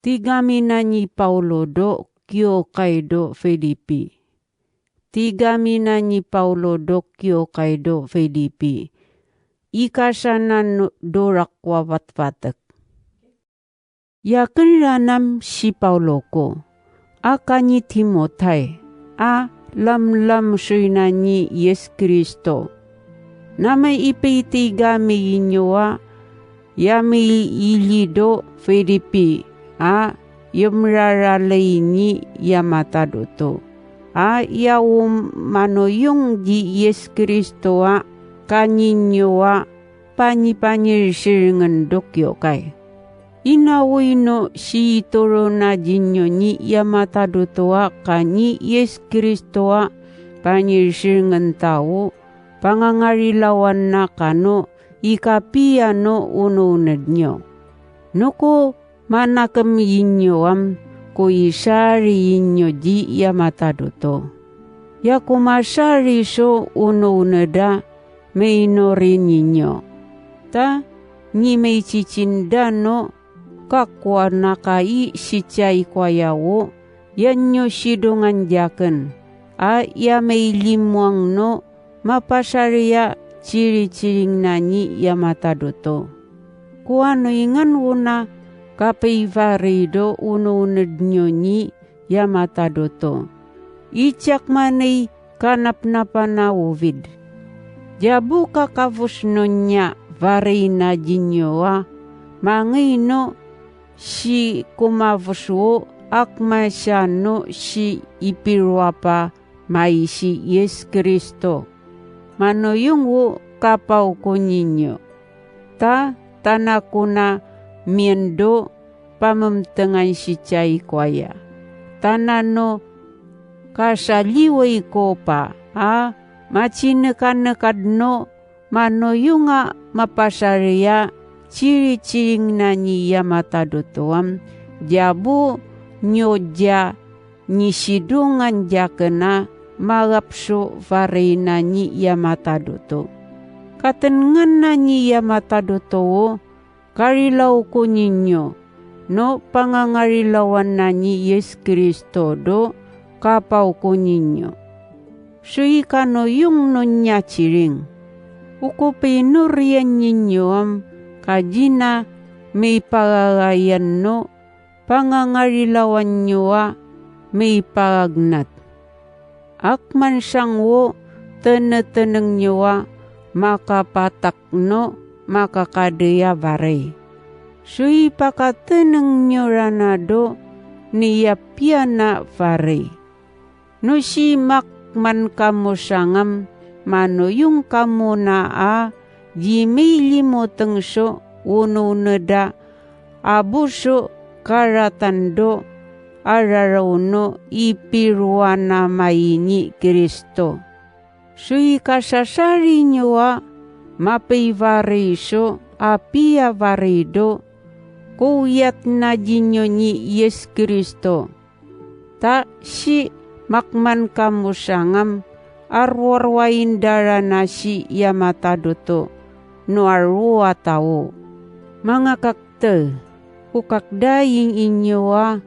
Tigamina ni Paulo do Kyo Filipi. Tigamina ni Paulo do Kyo Filipi. Ikasanan dorakwa vatvatak. Yakinranam si Paulo ko. Aka ni Timotay. A lamlam suyna ni Yes Kristo. Namay ipitigami inyoa yami ilido Filipi. A yumraralay ni Yamatadoto. A yaum manoyong di Yes Kristo a kaninyoa pani-panirsiringan dokyo kay. Inawoy no si itoro na jinyo ni Yamatadoto a kani Yes Kristo a panirsiringan tao pangangarilawan na kano ikapia no ununad nyo. Noko manakam inyo am ko isari inyo di Yamatadoto. Ya kumasari so ununada may inorin ninyo. Ta ni may chichinda no kakwa nakai si chay kwayawo yan nyo sidungan jaken. A ya may limuang no mapasariya chiri-chiring na ni Yamatadoto. Kuano ingan una kapaivarido ununod nyo ni Yamatadoto. Ichak manay kanap na panawuvid. Jabu kakavus no niya varina jinyoa, mangino si kumavuswo akma siya no si ipirwapa may si Yes Kristo. Manoyong wo kapaw ko ninyo. Ta tanakuna miendo pamamtengan si chay kwaya. Tanano kasaliway ko pa a machineka-nekadno manoyunga mapasariya ciri-ciring na ni Yamatadotoam jabu nyoja ni sidungan jakena malapso varina ni Yamatadoto. Katengan na ni Yamatadoto karilaw ko ninyo no pangangarilawan na ni Yes Kristo do kapaw ko ninyo. Sui kano yung no niya chiring. Ukupinurian ninyo am kajina may pagagayan no pangangarilawan nyo a may pagagnat. Akman siyang wo teneteneng nyo a makapatak no makakadaya varay. Sui pakateneng nyo ranado niya piana varay. No si makman kamo sangam manoyong kamo na a di may limoteng so ununeda abuso karatando ararauno ipiruana maini Kristo. Sui kasasari nyo a mapaivari so apia varido kuyat na jinyo ni Yes Kristo. Ta si makman kamu sangam arwarwain dara na si Yamatadoto no arwa tao. Mga kakte, kukakdaying inyo a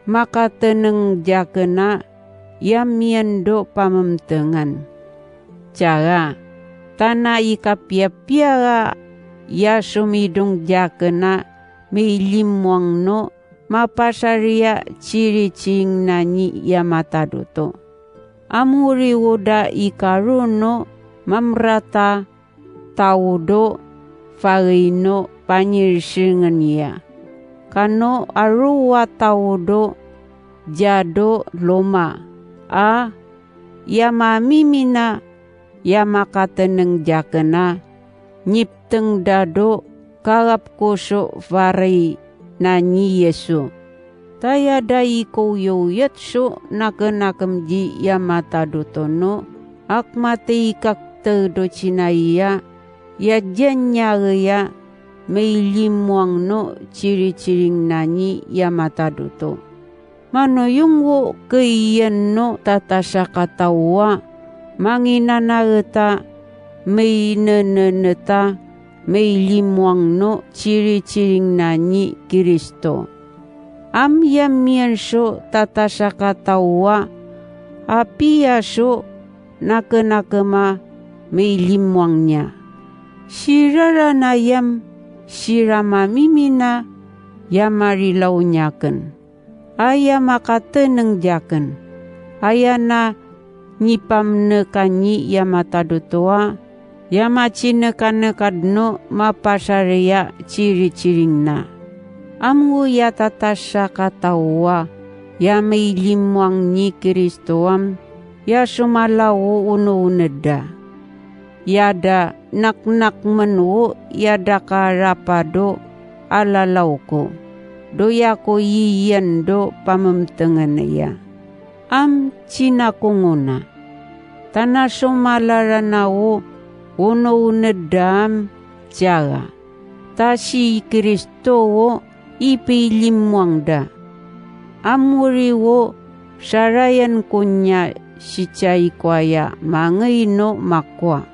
makateneng jakena yamiendo pamemtengan. Cara, tanah ikapiapiara ya sumidung jakena may limuang no mapasaria ciri-ciring na ni Yamatadoto. Amuri woda ikaruno mamrata taudo farino panyirsingan niya. Kano aruwa taudo jado loma a yamamimina yamakateneng jakena nyipteng dado kalap koso varai na ni Yesu. Taya dai ko yoyatsu nakenakem di Yamatadoto no akmate ikakte do cinaya ya jenya may limuang no ciri-ciring nani Yamatadoto. Manoyong wo keiyan no tatasakatawa manginanareta may neneneta may limuang no ciri-ciring nani Kristo. Am yamian shu tatasakatawa apia shu nakenakema meilimwangnya. Sirarana yam siramamimina yamarilaunyaken. Aya makateneng jaken. Ayana nipamnekanyi yamatadutua yamacinekannekadno mapasaria ciri-ciringna. Amgu yatatasakatawa yameilimwangni Kristoam yasumalawu unu-uneda. Yada nak-nak menwu yada karapado alalauko. Doyako yiyen do pamemtengen ya. Am cina kunguna. Tanah sumalaranawu unu-unedam jaga. Tasi Kristowo ipilimwangda. Amuriwo sarayan kunya sicai kuaya mangeino makwa.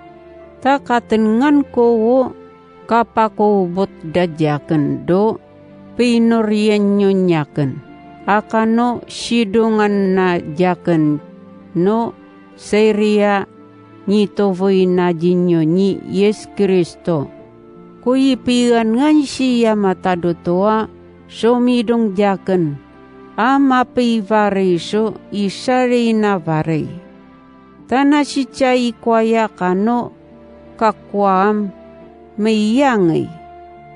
Takatengan kowo kapakobot dajaken do pinurien nyonyaken. Akano sidungan na jaken no seria nitovoina jinyo ni Yesu Kristo. Kuipian ngansi ya matadutoa somidong jaken. Ama pivariso isarina varei. Tanah sicai kuaya kano kakuam meiyangai.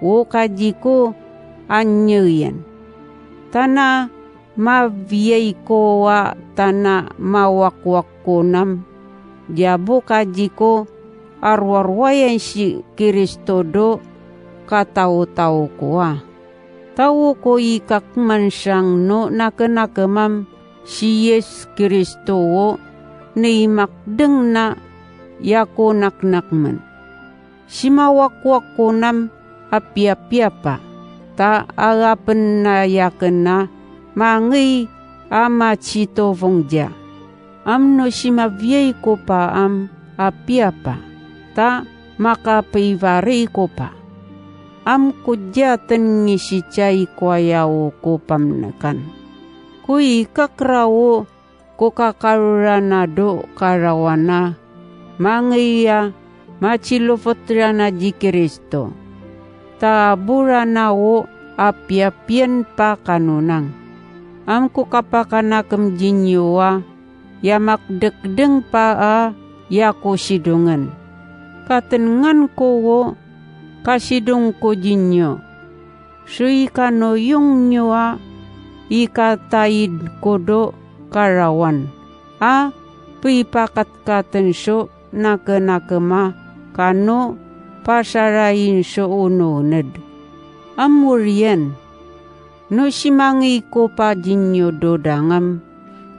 Wokajiko anyeyan. Tanah maviei koa tanah mawakwak-konam. Jabu kajiko arwarwayan si Kristo do katau-tau koa. Tau ko ikak mansang no nakenakemam si Yesu Kristo wo neimak deng na yako naknakman. Simawakwak-konam apia-piapa. Ta agapen na yakena mangi ama cito vongja. Amno simaviei kopa am apiapa. Ta makapeivari kopa. Am kudya tengi sicai kuayao kopamnekan. Kui kakrawo kokakarurana do karawana. Mangiya macilofotrana ji Kristo. Ta burana wo apiapien pa kanunang. Am kukapakanakem jinyoa yamak dekdeng pa a yako sidungan. Katengan kowo kasidung ko jinyo. Sui kano yung nyoa ikataid kodo karawan. A pipakat katenso nakenakema kano pasarain so ununed. Amurien no simangi ko pa jinyo dodangam.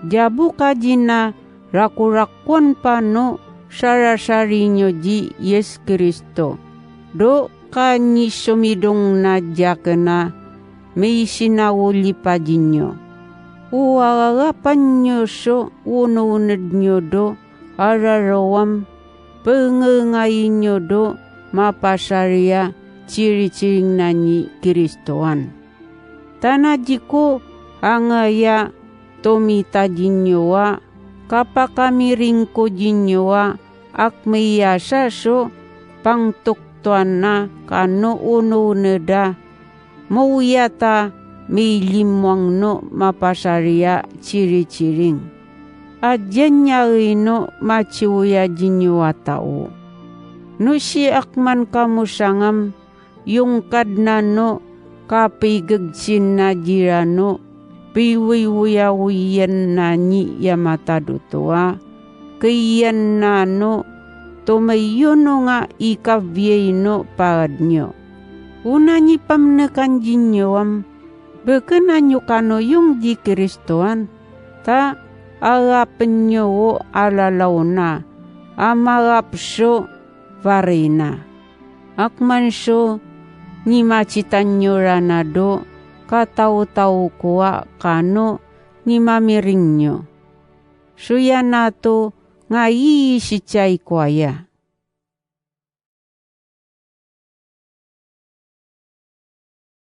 Jabu kajina rakurakon pa no sarasarinyo ji Yesu Kristo. Do kanyi sumidong na jakena may sinawuli pa jinyo. Uwagapan nyo so ununed nyo do ararawam pengengayin nyo do mapasaria ciri-ciring nani Kristoan. Tanah jiko angaya tomita jinyoa kapakamiring ko jinyoa akmiyasa so pangtuk tuana kano ununeda mawiyata milimwang no mapasaria ciri-ciring. Ajen ino maciuya jinyoa tao. No si akman kamusangam yung kadna no kapigagsin na jirano piwiwiyawiyan na ni yamatadutoa kayan na no tumayono nga ikavyeno paadnyo. Una ni pamnekan jinyoam, bekenan nyo kano yung di Kristoan, ta agapen nyo wo alalaw na, amagapso varina. Akmanso ni macitan nyo ranado, katau-tau kuwa kano ni mamiring nyo. Suya nato nga iisicay kuaya.